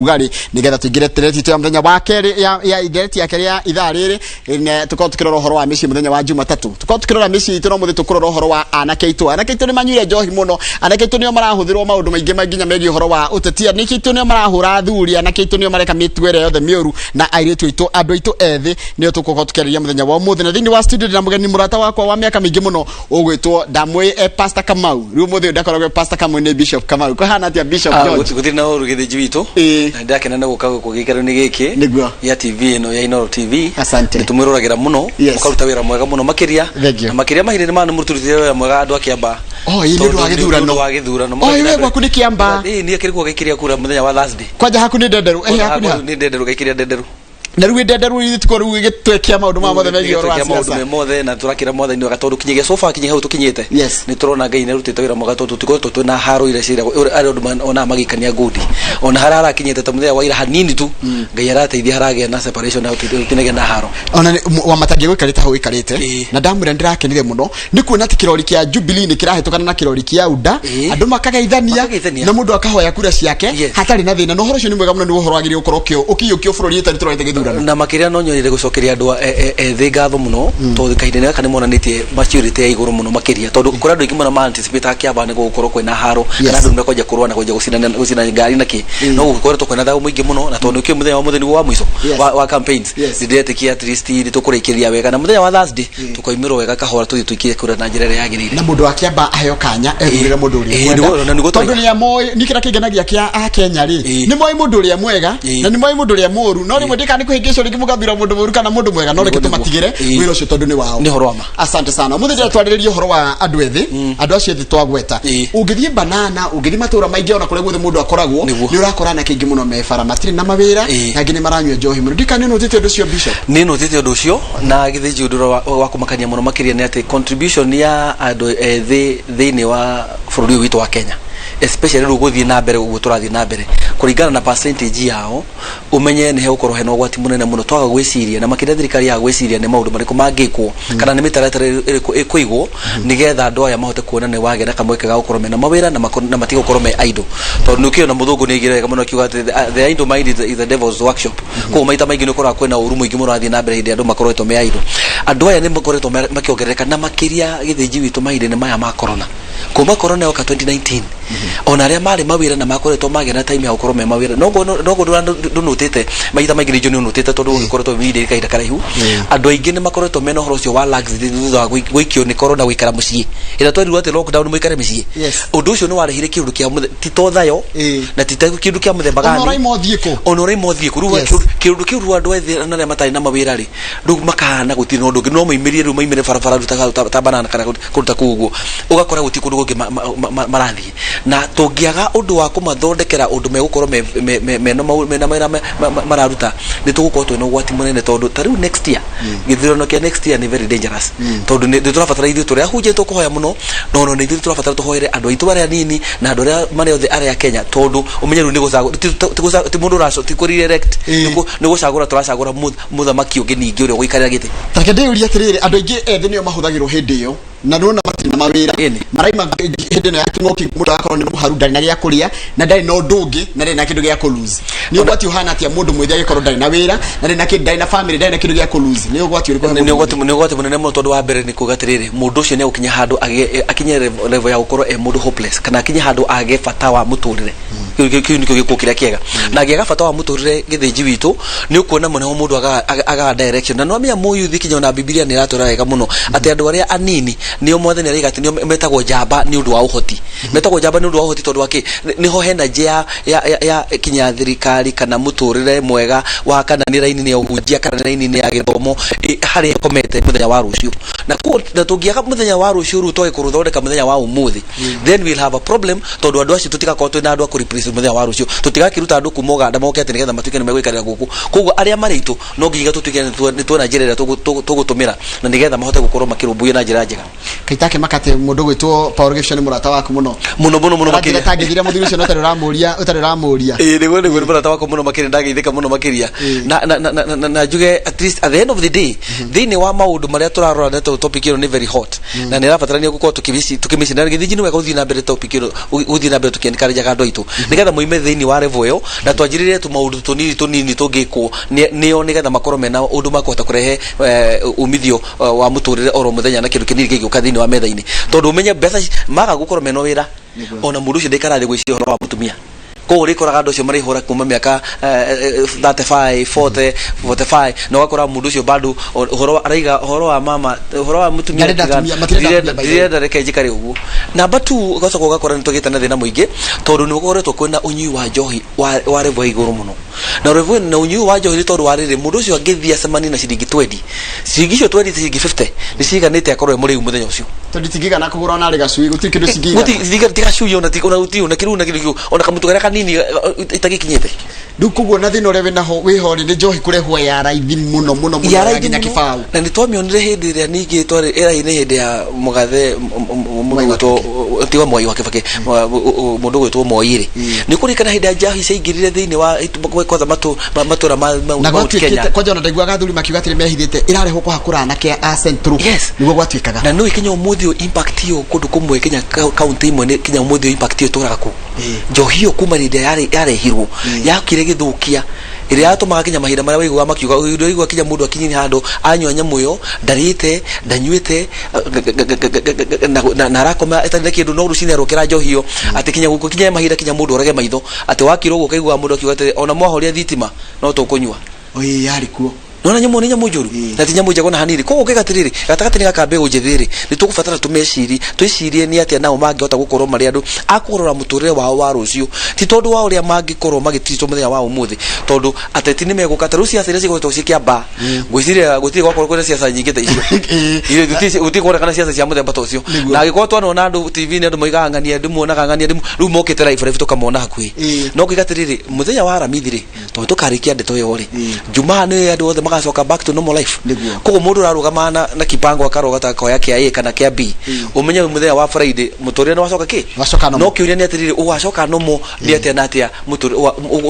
Ũrugarĩ nĩgetha tũingĩre ndereti itũ ya mũthenya wa kerĩ ya ndereti ya kerĩ ya ithaa rĩrĩ tũkorwo tũkĩrora ũhoro wa mĩciĩ mũthenya wa Jumatatũ. Tũkorwo tũkĩrora mĩciĩ itũ no mũthĩ tũkũrora ũhoro wa anake aitũ. Anake aitũ nĩ manyuire njohi mũno, anake aitũ nĩo marahũthĩrwo maũndũ maingĩ nginya megiĩ ũhoro wa ũteti, anake aitũ nĩo marahũra athuri, anake aitũ nĩo mareka mĩtugo ĩrĩa yothe mĩũru, na airĩtu aitũ, andũ aitũ ethĩ nĩo tũgũkorwo tũkĩarĩria mũthenya wa ũmũthĩ. Na thĩinĩ wa studio ndĩna mũgeni mũrata wakwa wa mĩaka mĩingĩ mũno ũgwĩtwo ndamũĩ e Pastor Kamau. Rĩu ũmũthĩ ũyũ ndakoragwo e Pastor Kamau, nĩ Bishop Kamau. Kũhana atĩa, Bishop George? Gũtirĩ na ũru, gĩthĩnji witũ. Na ndakena nĩ gũka gũkũ gĩikaro-inĩ gĩkĩ gĩa TV ĩno ya Inooro TV. Asante. Nĩ tũmwĩroragĩra mũno. Mũkaruta wĩra mwega mũno makĩria. Thank you. Na makĩria mahinda-inĩ maya nĩ mũrutĩte wĩra mwega andũ a Kĩambaa. Oh, ĩĩ, nĩ ũndũ wa Tondũ nĩ gĩthurano. ũndũ wa gĩthurano. Oh, ĩĩ, we gwaku nĩ Kĩambaa. Ĩĩ, niĩ kĩrĩ gwaikĩria kura mũthenya wa Thursday. Kwanja haku nĩ Ndenderu? Eh, haku nĩ ha? Nĩ Ndenderu, gaikĩria Ndenderu. Na rĩu Ndenderu itiko rĩu gĩtwekia maũndũ maya mothe megiĩ ũhoro wa Gĩtwekia maũndũ siasa. me mothe na tũrakĩra Mwathani wega tondũ kinyagia sofa kinyagia hau tũkinyĩte. Nĩ tũrona Ngai nĩ arutĩte wĩra mwega tondũ tũtikoretwo twĩna haro iria cira arĩa andũ onaga magĩikania ngundi ona harĩa harakinyĩte ta mũthenya wa ira hanini tu Ngai arateithia haragĩa na separation na gũtinagĩa na haro. Ona wa matangi gũikarĩte hau ũikarĩte na ndamwĩra ndĩrakenire mũno nĩ kuona atĩ kĩrori kĩa Jubilee nĩ kĩrahĩtũkana na kĩrori kĩa UDA, andũ makageithania Makageithania. na mũndũ akahoya kura ciake hatarĩ na thĩna. Na ũhoro ũcio nĩ mwega mũno, nĩ ũhoro wagĩrĩire gũkorwo ũkĩiyũkio bũrũri ĩtarĩ tũrorete gĩthurano. Na makĩria no nyonire gũcokeria andũ ethĩ ngatho mũno tondũ kahinda-inĩ gaka nĩ monanĩtie maturity ya igũrũ mũno makĩria, tondũ kũrĩ andũ aingĩ mũno ma anticipate Kĩamba nĩ gũgũkorwo kwĩna haro kana andũ nĩ mekwanjia kũrũa na kwanjia gũcinana ngari na kĩ, no gũkoretwo kwĩna thayũ mũingĩ mũno. Na tondũ nĩkĩo mũthenya wa mũthenya nĩguo wa mũico wa campaigns, nĩ ndĩretĩkia at least nĩ tũkũrĩkĩrĩria wega na mũthenya wa Thursday tũkoimĩrwo wega kahora tũthiĩ tũikie kura na njĩra ĩrĩa yagĩrĩire. Na mũndũ wa Kĩamba aheo kanya ethurĩre mũndũ ũrĩa ekwenda. Na nĩguo tondũ tũraiga. nĩ amoĩ nĩ kĩrĩa kĩngenagia kĩa akenya rĩ, nĩ moĩ mũndũ ũrĩa mwega na nĩ moĩ mũndũ ũrĩa mũũru, no rĩmwe ndĩka nĩ kũhĩngĩcwo rĩngĩ mũgathura mũndũ mũũru kana mũndũ mwega, no reke tũmatigĩre wĩra ũcio tondũ nĩ wao. Nĩ ũhoro wa ma. Asante sana. Mũthĩ ndĩra twarĩrĩria ũhoro wa andũ ethĩ, andũ acio ethĩ twagweta. Ũngĩthiĩ banana, ũngĩthiĩ matũra maingĩ ona kũrĩa guothe mũndũ akoragwo, nĩ ũrakora anake aingĩ mũno me bara matirĩ na mawĩra na angĩ nĩ maranyua njohi mũno. Ndikana nĩ ũnũtĩte ũndũ ũcio, Bishop? Nĩ nũtĩte ũndũ ũcio na gĩthĩnji. Ũndũ ũrĩa wa kũmakania mũno makĩria nĩ atĩ contribution ya andũ ethĩ thĩinĩ wa bũrũri ũyũ witũ wa Kenya, especially rĩu gũthiĩ na mbere ũguo tũrathiĩ na mbere kũringana na percentage yao, ũmenye nĩ hegũkorwo hena ũgwati mũnene mũno twaga gwĩciria, na makĩria thirikari yaga gwĩciria nĩ maũndũ marĩkũ mangĩkwo kana nĩ mĩtaratara ĩrĩkũ ĩkũigwo nĩgetha andũ aya mahote kuona nĩ wagĩa na kamweke ga gũkorwo mena mawĩra na matige gũkorwo me idle, tondũ nĩ ũkĩona mũthũngũ nĩ aigire wega mũno akiuga atĩ the idle mind is the devil's workshop. Koguo maita maingĩ nĩ ũkoraga kwĩna ũru mũingĩ mũno ũrathiĩ na mbere hĩndĩ ĩrĩa andũ makoretwo me idle. Andũ aya nĩ makoretwo makĩongerereka na makĩria, gĩthĩnji witũ, mahinda-inĩ maya ma corona, kuma corona yoka 2019. Ona arĩa marĩ mawĩra na makoretwo magĩa na time ya gũkorwo me mawĩra, noguo ndũnũtĩte maita maingĩ nĩnjũ nĩ ũnũtĩte tondũ ũgĩkoretwo wĩ kahinda karaihu, andũ aingĩ nĩ makoretwo mena ũhoro ũcio wa laxity thutha wa gũikio nĩ corona gũikara mũciĩ, ĩrĩa twerirwo atĩ lockdown mũikare mĩciĩ. Ũndũ ũcio nĩ warehire kĩũndũ kĩa ti to thayo na ti ta kĩndũ kĩa mũthemba Ona gani. ũraima ũthiĩ kũ? Ona ũraima ũthiĩ kũ rĩu? Kĩũndũ kĩu rĩu andũ ethĩ na arĩa matarĩ na mawĩra rĩ, rĩu makahana gũtirĩ na ũndũ ũngĩ no maimĩrie, rĩu maimĩre barabara rĩu ta banana kana kũndũ ta kũu ũguo, ũgakora gũtirĩ kũndũ kũngĩ marathiĩ. Na tũngĩaga ũndũ wa kũmathondekera ũndũ megũkorwo mena mawĩra mararuta, nĩ tũgũkorwo twĩna ũgwati mũnene, tondũ ta rĩu next year, gĩthurano kĩa next year nĩ very dangerous, tondũ nĩ tũrabatara ithuĩ tũrĩa ahunjia tũkũhoya mũno, no ona ithuĩ tũrabatara tũhoere andũ aitũ arĩa anini na andũ arĩa marĩ othe arĩa Kenya, tondũ ũmenye rĩu nĩ gũcagũra, ti mũndũ ũraco ti kũ re-elect, nĩ gũcagũra tũracagũra mũthamaki ũngĩ ningĩ ũrĩa ũgũikarĩra gĩtĩ. Tareke ndĩyũrie atĩrĩrĩ, andũ aingĩ ethĩ nĩo mahũthagĩrwo hĩndĩ ĩyo na nĩwona matirĩ na mawĩra, maraima hĩndĩ ĩno ya kĩng'ũki, mũndũ agakorwo nĩ mũharu, ndarĩ na gĩa kũrĩa na ndarĩ na ũndũ ũngĩ na ndarĩ na kĩndũ gĩa kũ lose. Nĩ ũgwati ũhana atĩa mũndũ mwĩthĩ agĩkorwo ndarĩ na wĩra na ndarĩ na kĩndũ, ndarĩ na family, ndarĩ na kĩndũ gĩa kũ lose? Nĩ ũgwati ũrĩkũ he nĩ mũndũ ũgwati mwĩthĩ? Nĩ ũgwati mũnene mũno, tondũ wa mbere nĩ kuga atĩrĩrĩ, mũndũ ũcio nĩ egũkinya handũ akinye level ya gũkorwo e mũndũ hopeless, kana akinye handũ age bata wa mũtũrĩre. Kĩu nĩkĩo gĩkuũ kĩrĩa kĩega. Na angĩaga bata wa mũtũrĩre, gĩthĩnji witũ, nĩ ũkuona mũno mũndũ agaga direction. Na nwamenya mũyuthi, kinya ona Bibilia nĩ ĩratwĩra wega mũno atĩ andũ arĩa anini nĩo Mwathani araiga atĩ nĩo metagwo njamba nĩ ũndũ wa ũhoti, metagwo njamba nĩ ũndũ wa ũhoti, tondũ wa kĩ? Nĩho hena njĩ ya kinya thirikari kana mũtũrĩre mwega wa kana nĩ raini ya ũhunjia kana nĩ raini ya gĩthomo harĩa ĩkomete mũthenya wa rũciũ. Na koguo na tũngĩaga mũthenya wa rũciũ rĩu twage kũrũthondeka mũthenya wa ũmũthĩ, then we'll have a problem, tondũ andũ acio tũtigakorwo twĩna andũ a kũ replace mũthenya wa rũciũ. Tũtigakĩruta andũ kuma Ũganda moke atĩ nĩgetha matuĩke nĩ megũikarĩra gũkũ. Koguo arĩa marĩ itũ no nginya tũtuĩke nĩ tuona njĩra ĩrĩa tũgũtũmĩra na nĩgetha mahote gũkorwo makĩrũmbũiyo na njĩra njega. Kaitake makate mũndũ gwĩtwo Paul Gĩbcio nĩ mũrata waku mũno. Mũno mũno mũno. Aranjĩra Makĩria. tangĩthira mũthuri ũcio na ũtarĩ ũramũria. Ĩĩ, nĩguo nĩ mũrata. Bata wako muno makiria, ndageithĩka muno makiria na njuge at least at the end of the day, thĩinĩ wa maũndũ marĩa tũrarora na topic ĩno nĩ very hot na nĩ ĩrabatarania gũkorwo tukĩmĩci na gĩthinji. Nĩ wega gũthiĩ na mbere topic ĩno, gũthiĩ na mbere tũkĩencourage andũ aitũ nĩgetha moime thĩinĩ wa level ĩyo na twanjĩrĩrie tũmaũndũ tũnini tũnini tũngĩkwo nĩo nĩgetha makorwo mena ũndũ makũhota kũrehe umithio wa mũtũrĩre oro mũthenya na kĩndũ kĩnini gĩgĩũka thĩinĩ wa metha-inĩ, tondũ ũmenye mbeca maga gũkorwo mena wĩra, ona mũndũ ũcio ndaikara thĩ gwĩciria ũhoro wa mũtumia. Koguo ũrĩkoraga andũ acio marĩhũra kuma mĩaka 35, 40, 45, na ũgakora mũndũ ũcio bado ũhoro araiga ũhoro wa mama, ũhoro wa mũtumia. Ndarenda atumia, matirenda atumia, by the way. Ndirenda, reke njikare ũguo. Namba 2, ũgacoka ũgakora nĩ tũgĩte na thĩna mũingĩ tondũ nĩ gũkoretwo kwĩna ũnyui wa njohi wa level ya igũrũ mũno, na level na ũnyui wa njohi nĩ tondũ wa rĩrĩ, mũndũ ũcio angĩthiĩ acemanie na ciringi 20, ciringi icio 20, ciringi 50 nĩ ciganĩte akorwo e mũrĩu mũthenya ũcio. Tondũ itingĩigana kũgũra ona arĩ gacui, gũtirĩ kĩndũ cingĩigana. Gũti tigacui ona ona gũtirĩ ona kĩrũ na kĩrũ ona kamũtu karĩa kanini itagĩkinyĩte. Rĩu koguo na thĩna ũrĩa wĩnaho wĩho rĩ, nĩ njohi kũrehwo ya raithi mũno mũno mũno ya ya raithi nginya mũno. kĩbaũ. Na nĩ twamĩonire hĩndĩ ĩrĩa ningĩ twarĩ ĩrainĩ hĩndĩ ya mũgathe mũndũ Mwai wa gwĩtwo, tiwa Mwai wa Kĩbakĩ, mũndũ gwĩtwo Moi rĩ, nĩ kũririkana hĩndĩ ya njahi ciaingĩrire thĩinĩ wa kwanza matũra ma Na Mount Kenya. gwatuĩkĩte kwanja ona ndaiguaga athuri makiuga atĩrĩ mehithĩte ĩrarehwo kũhakũra anake a Central. Yes. Nĩguo gwatuĩkaga. Na nĩ kinya ũmũthĩ ũyũ impact ĩyo kũndũ kũmwe kinya kaunti imwe nĩ kinya ũmũthĩ ũyũ impact ĩyo ĩtũraga kũu. Njohi ĩyo kuma rĩrĩa yarehirwo yakire gĩthũkia ĩrĩa yatũmaga kinya mahinda marĩa waiguaga makiuga, waigua kinya mũndũ akinyire handũ anyua nyamũ ĩyo, ndarĩte, ndanyuĩte, na arakoma ĩtarĩ na kĩndũ, no rũcinĩ arokĩra njohi ĩyo, atĩ kinya gũkũ kinya mahinda kinya mũndũ orage maitho, atĩ wakira ũguo ũkaigua mũndũ akiuga atĩ ona mwahoria thitima no tũkũnyua. Ĩĩ, yarĩ kuo. Nona nyamũ nĩ nyamũ njũru na ti nyamũ njega ona hanini. Koguo ngaiga atĩrĩrĩ, gatagatĩ-inĩ gaka mbeũ njĩthĩ rĩ, nĩ tũgũbatara tũmeciri twĩcirie nĩ atĩa nao mangĩhota gũkorwo marĩ andũ a kũrora mũtũrĩre wao wa rũciũ, ti tondũ wa ũrĩa mangĩkorwo magĩtiritwo mũthenya wa ũmũthĩ, tondũ ateti nĩ megũka. Ta rĩu ciaca iria cikoretwo cikĩamba, ngwĩciria gũtirĩ gwakorwo kwĩna ciaca nyingĩ ta icio. Gũtirĩ kuonekana ciaca cia mũthemba ta ũcio. Na angĩkorwo twanona andũ TV-inĩ, andũ moigaga ng'ania ndĩmuonaga ng'ania ndĩmu, rĩu mokĩte live live tũkamona hakuhĩ. No ngĩga atĩrĩrĩ, mũthenya wa Aramithi rĩ, tondũ tũkarĩkia ndeto ĩyo rĩ, Jumaa nĩ andũ othe magacoka back to normal life. Koguo mũndũ ũrarũgama na kipango akaroga ta koya kĩa A kana kĩa B, ũmenye mũthenya wa Friday mũtũrĩre nĩ wacoka kĩ. Wacoka normal. No kĩũria nĩ atĩrĩrĩ, ũgacoka normal nĩ atĩa na atĩa mũtũrĩre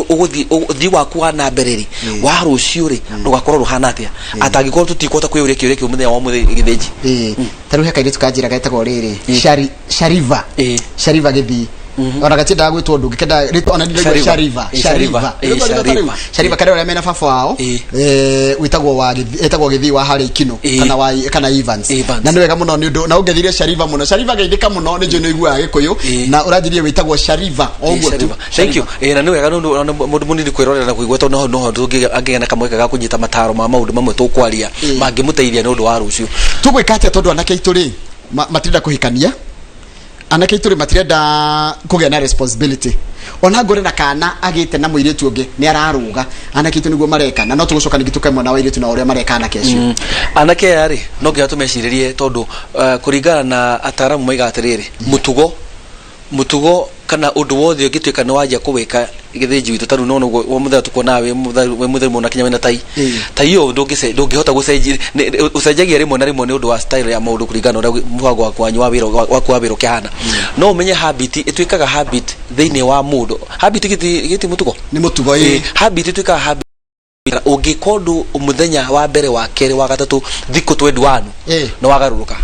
ũgũthiĩ ũthiĩ waku wa na mbere rĩ, wa rũciũ rĩ, rũgakorwo rũhana atĩa atangĩkorwo tũtikũhota kwĩyũria kĩũria kĩu mũthenya wa mũthĩ gĩthĩnji? Ĩĩ, ta rĩu he kairĩtu kanjĩra getagwo rĩrĩ Shariva. Shariva gĩthii, ona gatiendaga gwĩtwo ũndũ ũngĩ, kendaga rĩtwa ona ndiraigua. Shariva. Shariva. Shariva. Shariva. Shariva. Shariva karĩa ũrĩa mena baba wao wĩtagwo wa etagwo Gĩthii wa harĩa Ikino kana wa kana Evans. Evans. Na nĩ wega mũno nĩ ũndũ na ũngethire Shariva mũno, Shariva geithĩka mũno, nĩ njũĩ nĩ ũiguaga Gĩkũyũ. Na ũranjirie wĩtagwo Shariva o ũguo tu. Shariva. Thank you. Na nĩ wega nĩ ũndũ ona mũndũ mũnini kwĩrorera na kũigua, tondũ no angĩgĩa na kamweke ga kũnyita mataro ma maũndũ mamwe tũkwaria mangĩmũteithia nĩ ũndũ wa rũciũ. Tũgwĩka atĩa tondũ anake aitũ rĩ matirenda kũhikania, anake aitũ rĩ matirenda kũgĩa na responsibility, ona ngore na kana agĩte na mũirĩtu ũngĩ nĩ ararũga. Anake aitũ nĩguo mareka, na no tũgũcoka ningĩ tũke mwena wa airĩtu na ũrĩa mareka anake acio. Anake aya rĩ, no nginya tũmecirĩrie tondũ kũringana na ataramu maigaga atĩrĩrĩ, mũtugo kana ũndũ wothe ũngĩtuĩka nĩ wanjia kũwĩka gĩthĩnji witũ, tarĩu nona ũguo o mũthenya tũkuonaga wĩ mũtheru mũno kinya wĩna tai. Tai ĩyo ndũngĩhota gũcenjia, ũcenjagia rĩmwe na rĩmwe nĩ ũndũ wa style ya maũndũ kũringana na ũrĩa mũbango waku wanyu wa wĩra waku wa wĩra ũkĩhana. No ũmenye habit ĩtuĩkaga habit thĩinĩ wa mũndũ, habit gĩti mũtugo. Nĩ mũtugo, ĩĩ. Habit ĩtuĩkaga habit ũngĩka ũndũ mũthenya wa mbere, wa kerĩ, wa gatatũ, thikũ 21 nĩ wagarũrũka.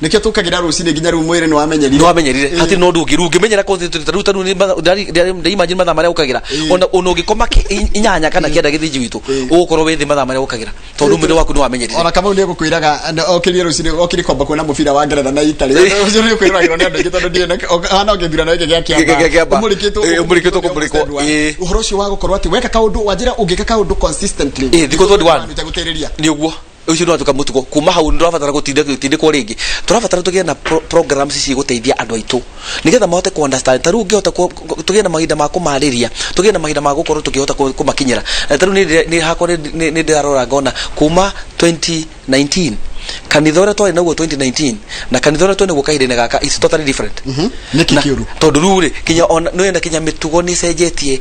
Nĩkĩo tũkagĩra rũcinĩ nginya rĩu mwĩrĩ nĩ wamenyerire. Nĩ wamenyerire, hatirĩ na ũndũ ũngĩ. Rĩu ũngĩmenyera tarĩu imagine mathaa marĩa ũkagĩra, ona ũngĩkoma 8 kana 9 gĩthĩnji witũ, ũgũkorwo wĩ thĩ mathaa marĩa ũkagĩra tondũ mwĩrĩ waku nĩ wamenyerire. Ona Kamau nĩ egũkwĩraga okĩrie rũcinĩ okĩrie kwamba kuona mũbira wa Ngeretha na Italy. Ũcio nĩ ũkwĩroragĩrwo nĩ andũ aingĩ tondũ ndiĩ hana gĩthurano gĩkĩ gĩa Gĩa Kĩamba. Kĩamba. Ũmũrĩkĩtwo. Ũmũrĩkĩtwo kũmũrĩkwo. Ũhoro ũcio wa gũkorwo atĩ weka kaũndũ wanjĩra ũngĩka kaũndũ consistently Thikũ 21. ũtegũtĩrĩria. Nĩ ũguo, ũcio nĩ watuĩka mũtugo. Kuma hau nĩ tũrabatara gũtindĩkwo rĩngĩ, tũrabatara tũgĩe na programs cigũteithia andũ aitũ nĩgetha mahote ku understand. Ta rĩu ũngĩhota tũgĩe na mahinda ma kũmarĩria, tũgĩe na mahinda ma gũkorwo tũkĩhota kũmakinyĩra. Na ta rĩu nĩ hakwa nĩ ndĩrarora ngona kuma 2019, kanitha ũrĩa twarĩ naguo 2019 na kanitha ũrĩa twĩ naguo kahinda-inĩ gaka is totally different. Nĩkĩ Na- kĩũru? Tondũ rĩu rĩ, kinya ona nĩwenda kinya mĩtugo nĩ ĩcenjetie.